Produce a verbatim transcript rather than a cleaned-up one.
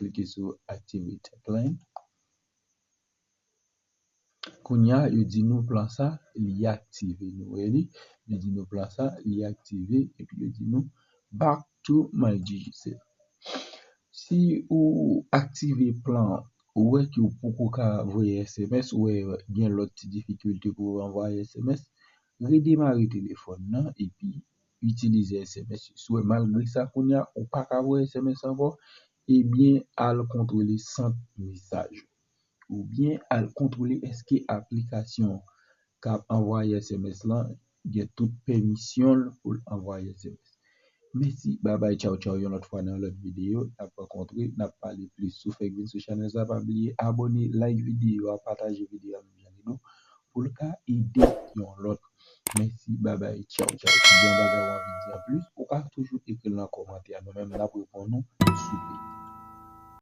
klike sou Activate Plan. Kounye a, yo di nou plan sa, li aktive. Nou wè li, yo di nou plan sa, li aktive, epi yo di nou back to my Digicel. Si ou aktive plan an, ou wè ke ou poko ka voye S M S, ou wè gen lòt ti difikilte pou anvoye S M S, redemare telefòn nan epi itilize S M S. Si w wè malgre sa kounye a ou pa ka voye S M S ankò, ebyen al kontwole sant mesaj ou. Oubyen al kontwole èske aplikasyon k ap anvoye S M S lan gen tout pèmisyon l pou l anvoye S M S. Mèsi, babay, tchaw, tchaw, yon lòt fwa nan yon lòt videyo, n ap rankontre, n ap pale plis. Si w fèk vin sou chanèl sa, pa bliye abòne, like videyo a, pataje videyo a, menm jan li nou, pou l ka ede yon lòt. Mèsi, babay, tchaw, tchaw. Si gen yon bagay ou anvi di anplis, ou ka toujou ekri l nan kòmantè a. Nou menm, n ap reponn ou sou peye.